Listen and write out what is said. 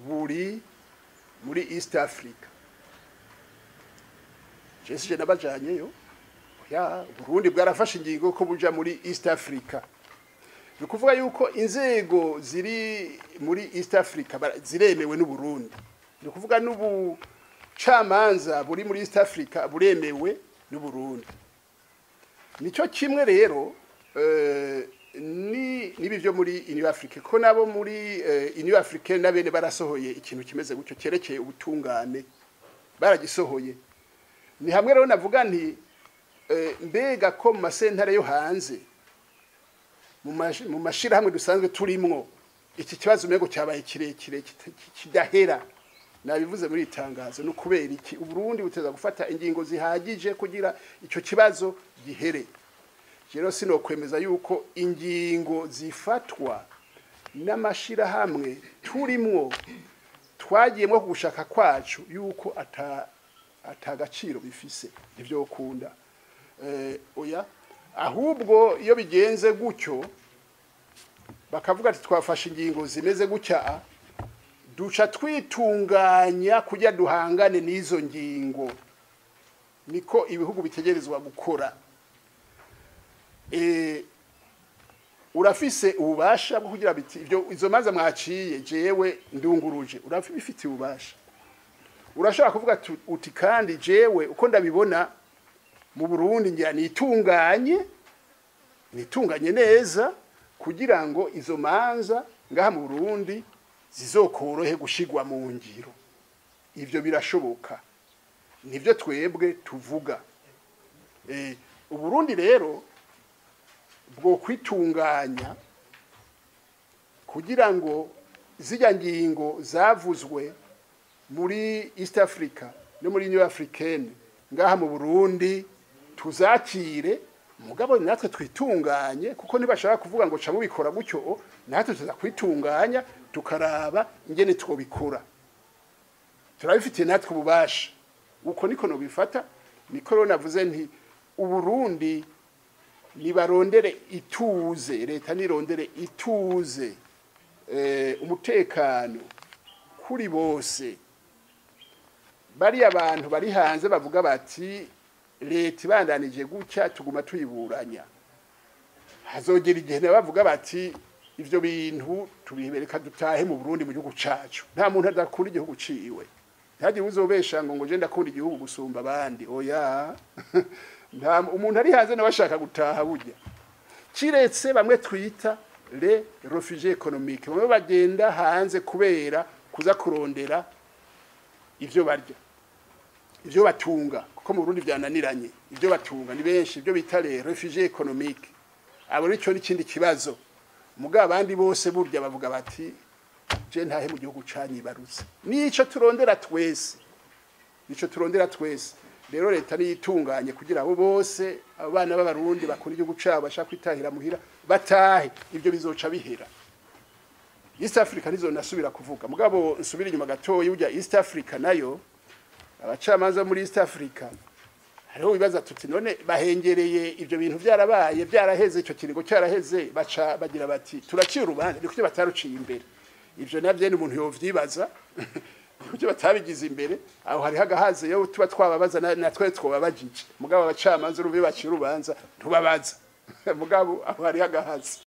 Buri muri East Africa. Jesi nabajanyeyo ya Burundi bwarafashe ingingo ko buja muri East Africa. Ni ukuvuga yuko inzego ziri muri East Africa ziremewe n'u Burundi. Ni ukuvuga n'ubucamanza buri muri East Africa buremewe n'u Burundi. Nico kimwe rero ni nibi byo muri Union Afrique, ko nabo muri Union Afrique nabene barasohoye ikintu kimeze gutyo cyerekeye ubutungane, baragisohoye. Ni hamwe rero navuga nti mbega ko mu masentare yo hanze, mu mashirahamwe dusanzwe turimwo, iki kibazo umengo cyabaye kirekire kidahera, nabivuze muri itangazo, no kubera iki Uburundi buteza gufata ingingo zihagije kugira ico kibazo gihere. Rero sinokwemeza yuko ingingo zifatwa n'amashirahamwe turimwo twagiyemwo ku gushaka kwacu yuko atagaciro bifise, ntivyo kunda. Oya, ahubwo iyo bigenze gutyo bakavuga ati twafashe ingingo zimeze gutya, duca twitunganya kujya duhangane n'izo ngingo. Niko ibihugu bitegerezwa gukora. Urafise ububasha bwo kugira biti ibyo izo manza mwaciye jewe ndunguruje, urafite ububasha. Urashobora kuvuga uti kandi jewe uko ndabibona mu Burundi ngira nitunganye neza kugira ngo izo manza ngaha mu Burundi zizokorohe gushigwa mu ngiro. Ivyo birashoboka, nivyo twebwe tuvuga. Uburundi rero bwo kwitunganya kugira ngo zijya ngingo zavuzwe muri East Africa no muri New Africaine ngaha mu Burundi tuzakire, mugabo natwe twitunganye, kuko nibashaka kuvuga ngo ca mubikora gutyo, natwe tuza kwitunganya tukaraba ingene twobikora. Turabifitiye natwe ububasha. Uko niko nobifata. Niko rero navuze nti Uburundi nibarondere ituze, leta nirondere ituze, umutekano kuri bose. Bari abantu bari hanze bavuga bati leta ibandanije gutya tuguma tuyiburanya, hazogera igihe bavuga bati ivyo bintu tubibereka dutahe mu Burundi, mu gihugu cacu. Nta muntu adakunda igihugu ciwe, ntihagire uzobesha ngo je ndakunda igihugu gusumba abandi. Oya, nta umuntu ari hanze nawe ashaka gutaha burya, kiretse bamwe twita les réfugiés économiques, bamwe bagenda hanze kubera kuza kurondera ivyo barya, ivyo batunga, kuko mu Burundi vyananiranye. Ivyo batunga ni benshi, ivyo bita les réfugiés économiques, abo nico n'ikindi kibazo. Mugabo abandi bose burya bavuga bati je ntahe mu gihugu canyibarutse. Nico turondera twese, nico turondera twese. Rero leta niyitunganye kugira abo bose, abana b'Abarundi bakora igihugu cabo bashaka kwitahira muhira batahe, ivyo bizoca bihera. East Africa nizo nasubira kuvuga, mugabo nsubira inyuma gatoyi. Burya East Africa nayo, abacamanza muri East Africa, hariho bibaza tuti none bahengereye ivyo bintu vyarabaye, vyaraheze, ico kiringo cyaraheze, baca bagira bati turaciye urubanza, ni kuki bataruciye imbere? Ivyo navyo ni umuntu yovyibaza, kuki batabigize imbere. Aho hariho agahaze, yo tuba twababaza na twe twobabajije. Mugabo abacamanza urumva iyo baciye urubanza ntubabaza, mugabo aho hariho agahaze.